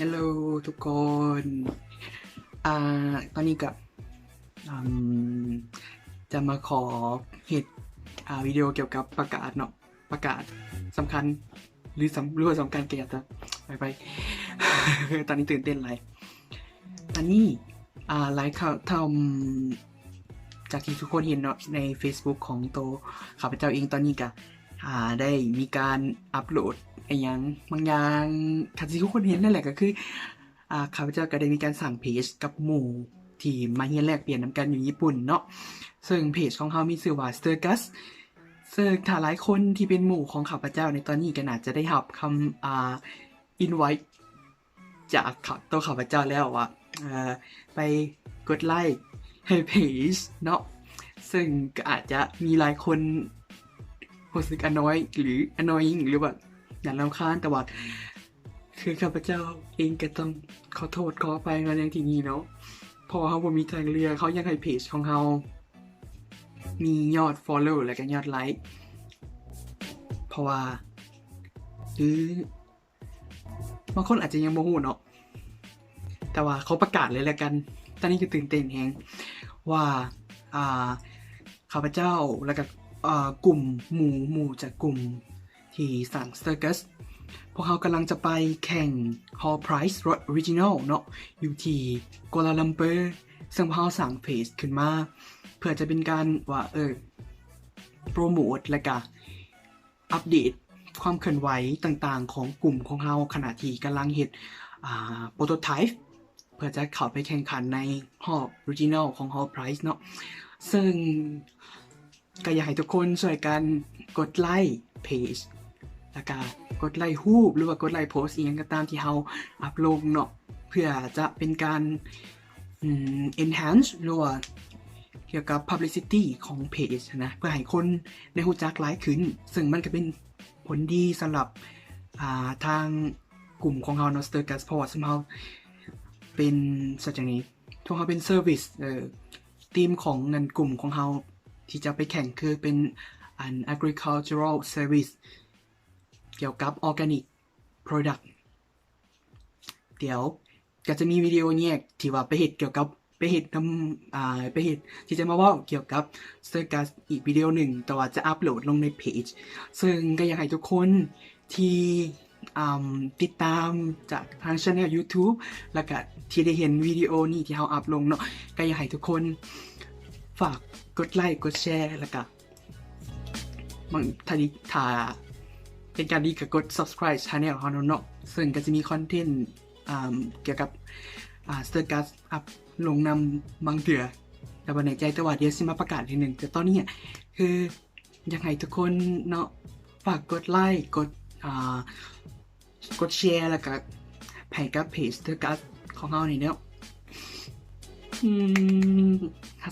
Hello ທຸກຄົນ ອ່າ ຕອນນີ້ກະ ອາ ຈະມາຂໍເຮັດ ອ່າ ວິດີໂອກ່ຽວກັບປະກາດເນາະ ປະກາດສຳຄັນ ຫຼື ສຳ ຫຼືວ່າສຳຄັນກະຢ່າຕາມ ໄປໆ ຕອນນີ້ຕື່ນເຕັ້ນຫຼາຍ. ອັນນີ້ ອ່າ ຫຼາຍຂ່າວ ຖ້າ ຈາກທີ່ທຸກຄົນເຫັນເນາະ ໃນ Facebook ຂອງໂຕຂ້າພະເຈົ້າເອງ ຕອນນີ້ກະ ອ່າ ໄດ້ມີການອັບໂຫຼດອີ່ຫຍັງບາງຢ່າງ ຄັນທີ່ທຸກຄົນເຫັນນັ້ນແຫຼະ ກະຄື ອ່າ ຂ້າພະເຈົ້າກະໄດ້ມີການສ້າງເພຈກັບໝູ່ທີ່ມາຮຽນແລກປ່ຽນນຳກັນຢູ່ຍີ່ປຸ່ນເນາະ ເຊິ່ງເພຈຂອງເຮົາມີຊື່ວ່າ Sturgis ເຊິ່ງຖ້າຫຼາຍຄົນທີ່ເປັນໝູ່ຂອງຂ້າພະເຈົ້າໃນຕອນນີ້ກະໜ້າຈະໄດ້ຮັບຄຳ ອ່າ invite ຈາກ ໂຕຂ້າພະເຈົ້າແລ້ວວ່າ ເອີ ໄປກົດໄລໃຫ້ເພຈເນາະ ເຊິ່ງກະອາດຈະມີຫຼາຍຄົນຮູ້ສຶກອານອຍ ຫຼື annoying ຫຼືວ່າໜ້າລຳຄານ ແຕ່ວ່າຄືຂ້າພະເຈົ້າເອງກະຕ້ອງຂໍໂທດຂໍອະໄພມາໃນທີ່ນີ້ເນາະ ເພາະວ່າເຮົາບໍ່ມີທາງເລືອກ ເຮົາຢາກໃຫ້ເພຈຂອງເຮົາມີຍອດ follow ແລະກະຍອດໄລ ເພາະວ່າ ຫຼື ບາງຄົນອາດຈະຍັງບໍ່ຮູ້ເນາະ ແຕ່ວ່າຂໍປະກາດເລີຍລະກັນ ຕອນນີ້ກະຕື່ນເຕັ້ນແຮງວ່າ ອ່າ ຂ້າພະເຈົ້າ ແລະກະ ເອີ ກຸ່ມໝູ່ ໝູ່ຈາກກຸ່ມທີ່ສ້າງ Sturgis ພວກເຮົາກຳລັງຈະໄປແຂ່ງ Hall Prize Road Regional ເນາະ ຢູ່ທີ່ Kuala Lumpur ເຊິ່ງພວກເຮົາສ້າງເພຈຂຶ້ນມາ ເພື່ອຈະເປັນການວ່າ ເອີ ໂປຣໂມດ ແລະກະ ອັບເດດຄວາມເຄື່ອນໄຫວຕ່າງໆຂອງກຸ່ມຂອງເຮົາ ຂະນະທີ່ກຳລັງເຮັດ ອ່າ prototype ເພື່ອຈະເຂົ້າໄປແຂ່ງຂັນໃນຮອບ regional ຂອງ Hall Prize ເນາະ ເຊິ່ງກະຢາກໃຫ້ທຸກຄົນຊ່ວຍກັນກົດໄລເພຈ ແລະກະກົດໄລຮູບ ຫຼືວ່າກົດໄລໂພສອີ່ຫຍັງກະຕາມທີ່ເຮົາອັບລົງເນາະ ເພື່ອຈະເປັນການ ອືມ enhance ຫຼືວ່າກ່ຽວກັບ publicity ຂອງເພຈຫັ້ນນະ ເພື່ອໃຫ້ຄົນໄດ້ຮູ້ຈັກຫຼາຍຂຶ້ນ ເຊິ່ງມັນກະເປັນຜົນດີສຳລັບ ອ່າ ທາງກຸ່ມຂອງເຮົາເນາະ Sturgis ເພາະວ່າຊຸມເຮົາເປັນ ວ່າຈັ່ງໃດ ພວກເຮົາເປັນ service ເອີ ທີມຂອງ ອັນ ກຸ່ມຂອງເຮົາທີ່ຈະໄປແຂ່ງຄືເປັນ ອັນ agricultural service ກ່ຽວກັບ organic product ດຽວກະຈະມີວິດີໂອແຍກທີ່ວ່າໄປເຮັດກ່ຽວກັບ ໄປເຮັດນຳ ອ່າ ໄປເຮັດ ທີ່ຈະມາເວົ້າກ່ຽວກັບ Sturgis ອີກວິດີໂອໜຶ່ງ ແຕ່ວ່າຈະອັບໂຫຼດລົງໃນເພຈ ເຊິ່ງກະຢາກໃຫ້ທຸກຄົນທີ່ ອ່າ ຕິດຕາມຈາກທາງ channel YouTube ແລະກະທີ່ໄດ້ເຫັນວິດີໂອນີ້ທີ່ເຮົາອັບລົງເນາະ ກະຢາກໃຫ້ທຸກຄົນຝາກກົດໄລ ກົດແຊ ແລະກະ ບາງ ຖ້າດີ ຖ້າເປັນການດີກະກົດ subscribe channel ເຮົາເນາະ ເຊິ່ງກະຈະມີຄອນເທັນ ອ່າ ກ່ຽວກັບ ອ່າ Sturgis ອັບລົງນຳບາງເທື່ອ ແຕ່ບໍ່ແນ່ໃຈ ແຕ່ວ່າດຽວຊິມາປະກາດອີກເທື່ອໜຶ່ງ ແຕ່ຕອນນີ້ຄືຢາກໃຫ້ທຸກຄົນເນາະ ຝາກກົດໄລ ກົດ ອ່າ ກົດແຊ ແລະກະໃຫ້ກັບເພຈ Sturgis ຂອງເຮົານີ້ເນາະ ອືມ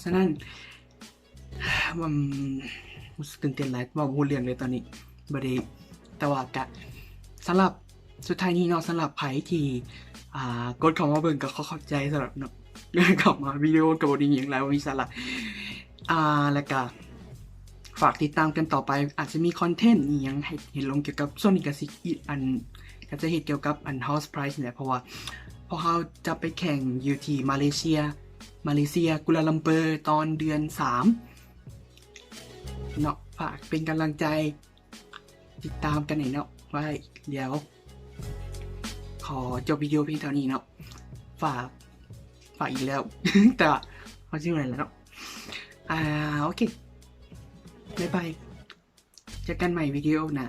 ສະນັ້ນ ອືມ ຮູ້ສຶກຕື່ນເຕັ້ນຫຼາຍ ເວົ້າບໍ່ຮູ້ເລື່ອງເລີຍຕອນນີ້ ບໍ່ໄດ້ ແຕ່ວ່າກະ ສຳລັບ ສຸດທ້າຍນີ້ເນາະ ສຳລັບໃຜທີ່ ອ່າ ກົດເຂົ້າມາເບິ່ງກະຂໍຂອບໃຈສຳລັບເນາະ ເຂົ້າມາວິດີໂອກະບໍ່ໄດ້ມີຫຍັງຫຼາຍ ບໍ່ມີສາລະ ອ່າ ແລະກະ ຝາກຕິດຕາມກັນຕໍ່ໄປ ອາດຈະມີຄອນເທັນອີ່ຫຍັງໃຫ້ເຫັນລົງກ່ຽວກັບ ຊ່ວງນີ້ກະຊິ ອັນ ກະຈະເຮັດກ່ຽວກັບ ອັນ Horse Prize ນີ້ແຫຼະ ເພາະວ່າພວກເຮົາຈະໄປແຂ່ງຢູ່ທີ່ມາເລເຊຍ ມາເລເຊຍ ກູລາລຳເປີ ຕອນເດືອນສາມເນາະ ຝາກເປັນກຳລັງໃຈ ຕິດຕາມກັນໃຫ້ເນາະ ໄວ້ ດຽວຂໍຈົບວິດີໂອພຽງເທົ່ານີ້ເນາະ ຝາກ ຝາກອີກແລ້ວ ແຕ່ວ່າເຮົາຊິເມື່ອຍແລ້ວເນາະ ອ່າ ໂອເຄ ບາຍບາຍ ເຈີກັນໃໝ່ວິດີໂອໜ້າ.